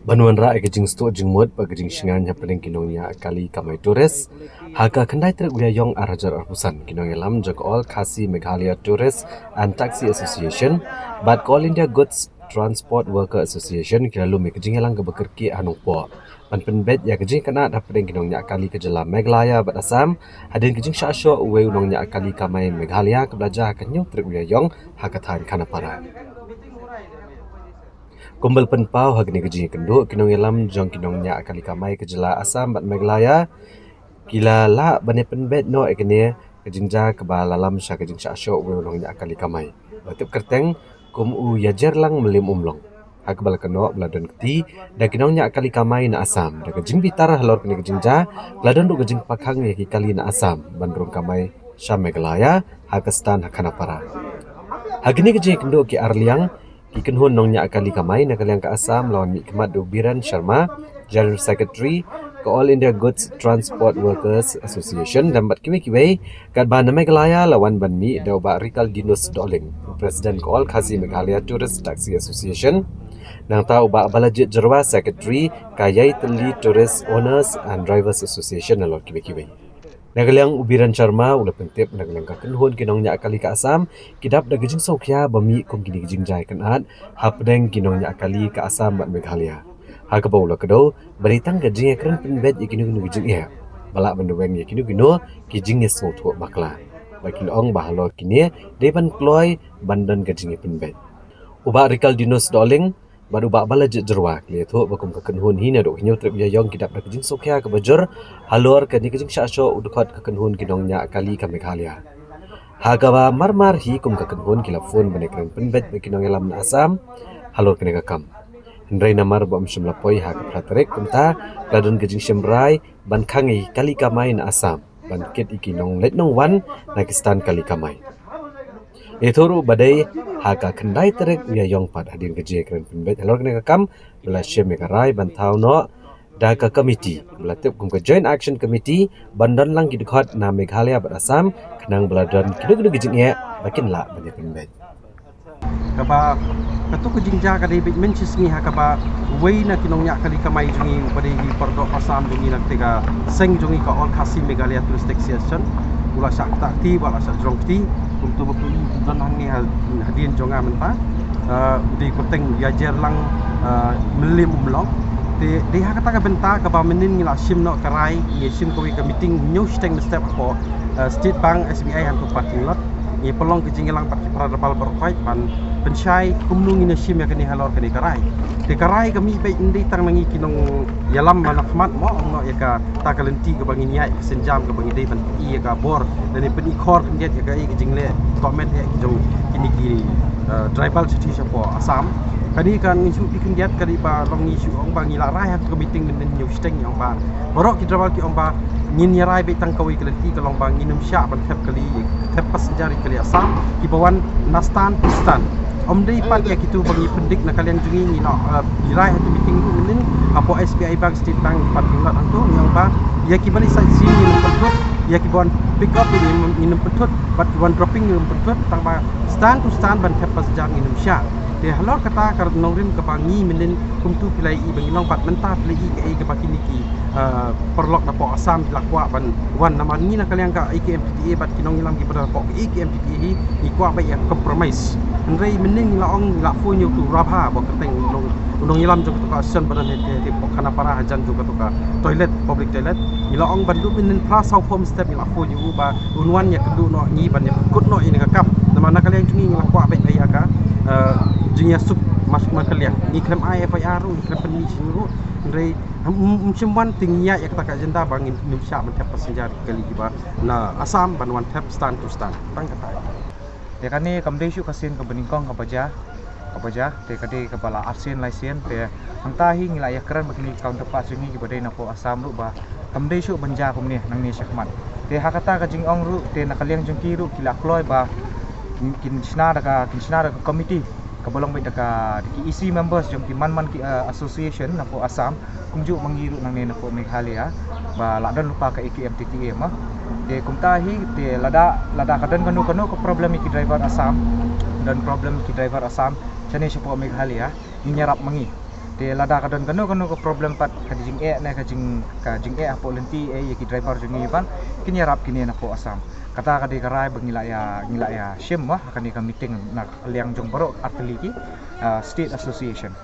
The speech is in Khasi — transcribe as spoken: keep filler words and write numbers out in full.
Ban wanrah ïa ka jingstad jingmut bad ka jingshngaiñ hapdeng ki nongñiah kali kamai tourist, ha ka khyndai tarik u Ïaïong ar hajar arphew san, ki nongïalam jong ka All Khasi Meghalaya Tourist and Taxi Association bad ka All India Goods Transport Worker Association ki la lum ïa ka jingïalang kaba kyrkieh ha Nongpoh ban pynbeit ïa ka jingkynad hapdeng ki nongñiah kali ka jylla Meghalaya bad Assam hadien ka jingshah shoh uwei u nongñiah kali kamai Meghalaya kaba la jia ha ka hynñiew tarik u Ïaïong ha ka thaiñ Khanapara. Kumba la pynpaw ha kane ka jingïakynduh, ki nongïalam jong ki nongñiah kali kamai ka jylla Assam bad Meghalaya ki la lah ban ïa pynbeit noh ïa kane ka jingjia kaba la lam sha ka jingshah shoh uwei u nongñiah kali kamai ba tip kyrteng kum u Ïajerlang Mylliem Umlong, ha kaba la kynnoh ba la don kti da ki nongñiah kali kamai na Assam. Da ka jingbitar halor kane ka jingjia, la don ruh ka jingpakhang ïa ki kali na Assam ban rung kamai sha Meghalaya ha ka stand ha Khanapara. Ha kane ka jingïakynduh ki ar liang, ki kynhun nongñiah kali kamai na ka liang ka Assam la wan mih khmat da u Biren Sharma, General Secretary ka All India Goods Transport Workers Association, lem bad kiwei kiwei. Katba na Meghalaya la wan ban mih da u Bah Rikaldinus Dohling, u President ka All Khasi Meghalaya Tourist Taxi Association. Nangta u Bah Balajied Jyrwa, Secretary ka Ïaitylli Tourist Owners and Drivers Association, halor kiwei kiwei. Na ka liang u Biren Sharma u la pyntip na ka liang ka kynhun ki nongñiah kali ka Assam ki dap da ka jingsngewkhia ba mih kum kine ki jingjia kynad hapdeng ki nongñiah kali ka Assam bad Meghalaya, ha kaba u la kdew ba dei tang ka jingïakren pynbeit ïa kino kino ki jingeh, ba lah ban duweng ïa kino kino ki jingïasngewthuh bakla. Ba ki la ong ba halor kine dei ban kloi ban don ka jingïapynbeit. U Bah Rikaldinus Dohling bad u Bah Balajied Jyrwa ki la ïathuh ba kum ka kynhun hi, naduh ka hynñiew tarik u Ïaïong ki dap da ka jingsngewkhia kaba jur halor kane ka jingshah shoh u dkhot ka kynhun ki nongñiah kali ka Meghalaya, ha kaba mar mar hi kum ka kynhun ki la phone ban ïakren pynbeit bad ki nongïalam na Assam halor kane ka kam. Hynrei namar ba ym shym la poi ha ka phra tarik, kumta la don ka jingshim rai ban khang ïa ki kali kamai na Assam ban kit ïa ki nongleit nongwan na ki stand kali kamai. Ïathuh ruh ba dei ha ka khyndai tarik u Ïaïong pat, hadien ka jingïakren pynbeit halor kane ka kam, ba la shim ïa ka rai ban thaw noh da ka komiti ba la tip kum ka Joint Action Committee ban don lang ki dkhot na Meghalaya bad Assam, khnang ba la don kino kino ki jingeh ba kin lah ban ïapynbeit. Kaba, kato ka jingjia ka dei beit mynshisngi ha kaba uwei na ki nongñiah kali kamai jong ngi uba dei hi u pyrthok Assam jong ngi na katei ka seng jong ngi ka All Khasi Meghalaya Tourist Taxi Association u la shah ktah kti, u la shah jrong kti, kumto ba phi don hangne ha, hadien jong nga mynta. Ah, u dei kyrteng u Ïajerlang, ah, Mylliem Umlong. Te dei ha kata ka bynta kaba mynnin ngi la shim noh ka rai, ngi shim kawei ka meeting hynñiew shiteng mynstep hapoh, ah, State Bank S B I hangto parking lot. Ngi pynlong ka jingïalang bad ki para ball baroh khoit ban pynshai kumno ngin ïa shim ïa kane halor kane ka rai. Te ka rai ka mih beit ym dei tang na ngi ki nongïalam ba na khmat mo, ym noh ïa kata ka lynti kaba ngin ïaid, ka sienjam kaba ngi dei ban pyni ïa ka bor lane pyni khor khyndiat ïa kaei ka jingleh tohmet eh jong kine ki, eh, driver sha sha shapoh Assam. Kane ka ngi shu pyni khyndiat ka dei ba long ngi shu ong ba ngi la rai ha ka meeting mynnin hynñiew shiteng, ngi ong ba baroh ki driver ki ong ba ngin ïa rai beit tang kawei ka lynti, ka long ba ngin ym shah ban thep kali, thep passenger ïa ki kali Assam kiba wan na stand to stand. Ym dei pat ïa kito ba ngi pyndik na ka liang jong ngi, ngi la, eh, ngi rai ha ka meeting ruh mynnin hapoh S B I Bank, State Bank parking lot hangto, ngi ong ba ïa kiba leit sightseeing ngin ym pynthut, ïa kiba wan pick up ngin ym, ngin ym pynthut, bad kiba wan dropping ngin ym pynthut, tang ba stand to stand ban thep passenger ngin ym shah. Te halor kata ka nongrim kaba ngi mynnin kumto phi la ïohi ba ngi long bad mynta phi la ïohi kaei kaba kine ki, eh, paralok napoh Assam ki la kwah ban wan, namar ngi na ka liang ka A K M T T A bad ki nongïalam kiba don hapoh A K M T T A hi ngi kwah beit ïa compromise. Hynrei mynnin ngi la ong, ngi la phone ïa uto u Rabha ba kyrteng u nong, u nongïalam jong kato ka association ba don ha, ha, hapoh Khanapara hajan jong kato ka toilet, public toilet. Ngi la ong ban duh mynnin phra saw phew mynstep ngi la phone ïa u ba un wan ïakynduh noh ngi ban ïakut noh ïa kane ka kam. Namar na ka liang jong ngi ngi la kwah beit ïa ka, eh, jingïasuk mar, mar ka liang. Ngi khlem ai F I R ruh, ngi khlem pynmih shisien ruh. Hynrei ym, ym, ym shym wan te ngi ïaid ïa kata ka agenda ba ngin ym shah ban thep passenger kali kiba na Assam ban wan thep stand to stand. Tang kata. Te kane kam dei shuh ka sien kaba nyngkong kaba jia, kaba jia, te ka dei kaba la arsien laisien, te hangta hi ngi la ïakren bad kine ki counterparts jong ngi kiba dei napoh Assam ruh ba kam dei shuh ban jia kumne nangne shakhmat. Te ha kata ka jingong ruh, te na ka liang jong ki ruh ki la kloi ba kin shna da ka, kin shna da ka committee kaba long beit da ka, da ki E C members jong ki man man ki, eh, association napoh Assam, kumjuh ma ngi ruh nangne napoh Meghalaya ba la don lypa ka A K M T T A ma. Te kumta hi te lada, lada ka don kano kano ka problem ïa ki driver Assam, don problem ki driver Assam shane shapoh Meghalaya, ngin ïarap ma ngi. Te lada ka don kano kano ka problem pat, ka jingeh ne ka jing ka jingeh hapoh lynti, eh, ïa ki driver jong ngi ban kin ïarap kine napoh Assam. Kata ka dei ka rai ba ngi la ïa ngi la ïa shim, wah, ha kane ka meeting na liang jong baroh artylli ki, ah, state association.